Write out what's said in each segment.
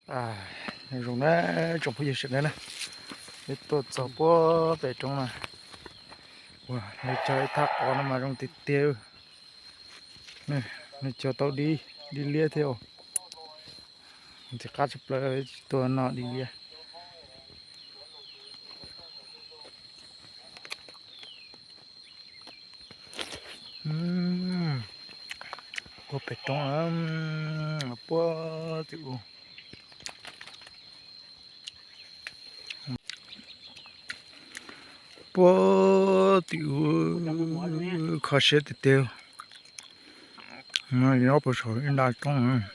Zoo na, tsoom phooj ywg sawv daws na, peb tuaj txog puag pem roob na. Ua, nws cog ib thaj qos no mas zoo tiag tiag. Nws cog tau dib, dib liab thiab. Ntxim qab tshaj plaws, tuaj noj dib liab. Puag pem roob, puag tim u, puag tim u, kho siab tiag tiag. Nyob puag saum ib nta roob.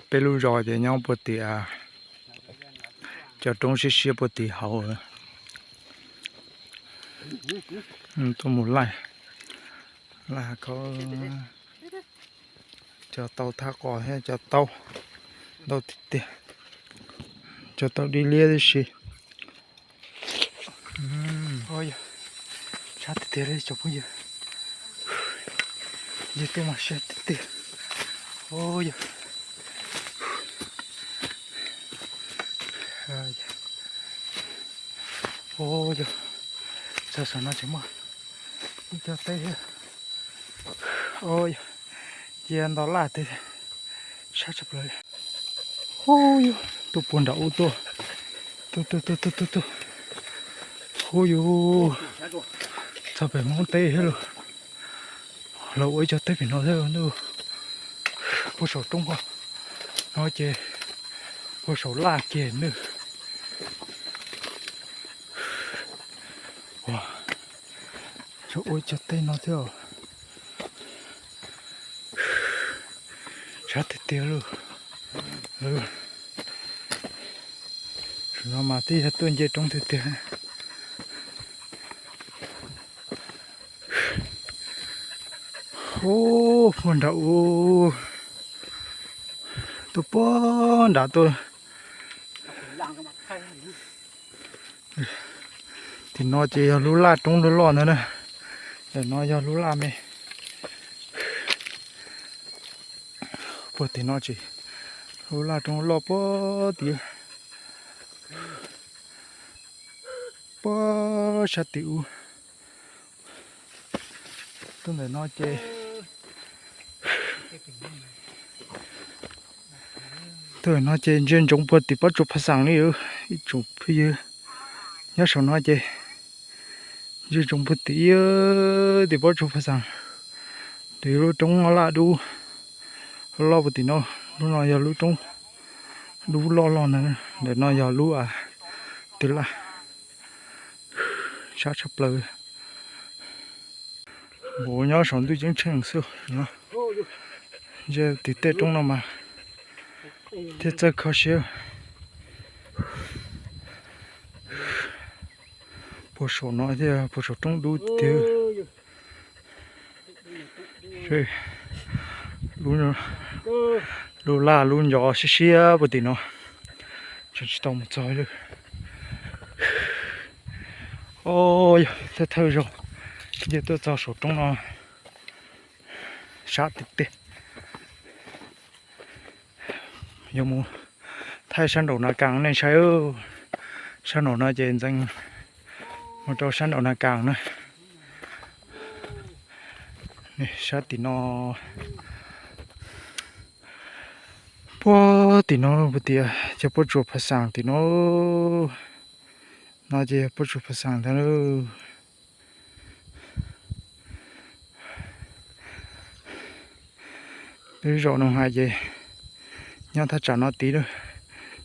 Peb lub zos ces nyob puag tim, cov roob siab siab puag tim hauv. Tuaj mus laij, laij hav khaub, cog tau thaj qos thiab, cog tau ntau tiag tiag, cog tau dib liab tib si. Sab tiag tiag li cov phooj ywg, nce tuaj mas siab tiag tiag. Yog, yog, txog saum no tseem muaj ib co teb thiab. Yog, cia nto laj teb, sab tshaj plaws. Hu yus, tuaj puag nram ub tuaj, tuaj tuaj tuaj tuaj tuaj tuaj. Hu yus, txog pem Hmoob teb thiab lauj. Lawv ua ib co teb pem no thiab ntuj. Puag saum roob no ces puag saum laj kiag ntuj. Ua, ua ib co teb no thiab. Sab tiag tiag lauj. Zaum no mas twb yog tuaj nce roob tiag tiag. Ub, puag nram ub, tuaj puag nram tuaj. Tim no ces yog lub laj roob loj loj ntag na. Ntawm no yog lub laj me. Puag tim no ces lub laj roob loj puag tim, puag sab tim ub. Tuaj ntawm no ces, tuaj ntawm no ces ntsia ntsoov puag tim pob tsuas pha xeem li ib tsoom phooj ywg nyob saum no ces ntsia ntsoov puag tim, tim pob tsuas pha xeem. Nws yog lub roob laj dub loj puag tim no. Lub no yog lub roob dub loj loj ntag. Ntawm no yog lub twg laj, sab tshaj plaws. Npaum nyob saum ntuj ceeb tsheej xwb. Ntsia tim tej roob no mas thiaj txawj kho siab. Puag saum no thiab, puag saum roob dub tiag. Lub laj lub ncov siab siab puag tim no, tseem tsis tau mus txog li. Yog thawj thawj zaug nce tuaj txog saum roob no, sab tiag tiag. Yuav mus thaij sab nraum Nas Kas nej saib. Sab nraum no ces ntxeev mus rau sab nraum Nas Kas na. Sab tim no, puag tim no puag tim cov pob tsuas pha xeem tim no. No ces pob tsuas pha xeem ntag lauj. Peb lub zos Loos Hais ces nyob thaj tsam no tid,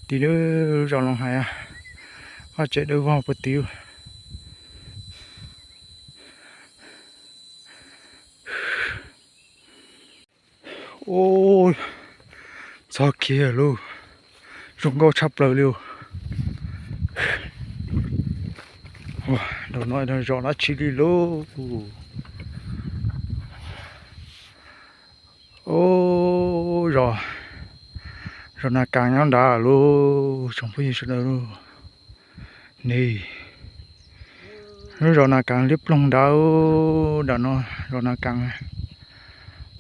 tid lub zos Loos Hais, vaj tsev dawb vog puag tid. Ub, txog kiag lauj, zoo nkauj tshaj plaws li. Ua, nraum no zos dab tsi li lauj? Ub, zos, zos Nas Kas nyob nrad lauj, tsoom phooj ywg sawv daws lauj. Ni, lub zos Nas Kas liab ploog nrad, nram no zos Nas Kas,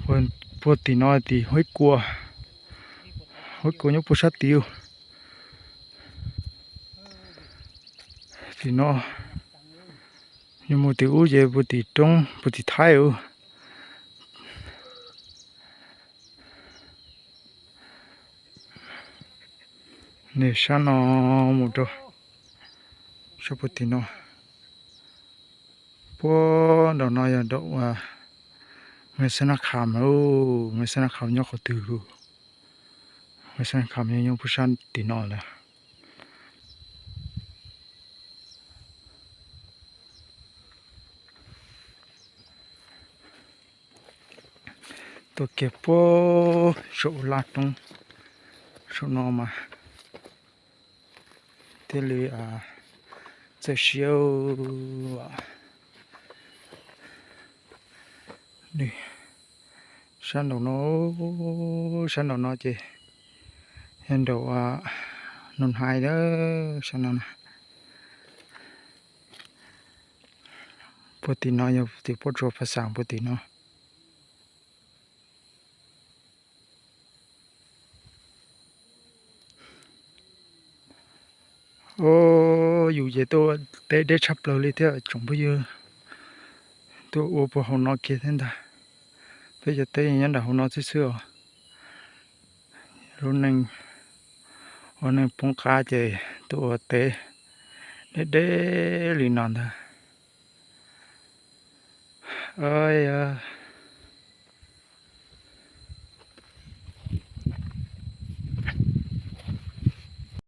puag Puag tim no tim Huab Kua, Huab Kua nyob puag sab tim. Tim no yog mus tim ub ces puag tim roob puag tim Thaib ub. Niam sab no mus rau sab puag tim no. Puag nraum no yog nraum Nqe Xab Nab Kham, Nqe Xab Nab Kham nyob qhov twg? Nqe Xab Nab Kham nyob puag sab tim no lawm. Tuaj kiag puag saum laj roob saum no mas thiaj li txawj siab. Sab nraum no, sab nraum no ces yog nraum Nus Hais lawm sab no na. Puag tim no yog tim Pob Tsuas Pha Xaam puag tim no. Yus ces tuaj teb deb tshaj plaws li thiab tsoom phooj ywg. Tuaj ua puag hauv no kiag thiab ntag. Peb cov teb nyob nram hauv no xwb xwb os. Lub neej ua neej poob qab ces tuaj ua teb deb deb li no ntag.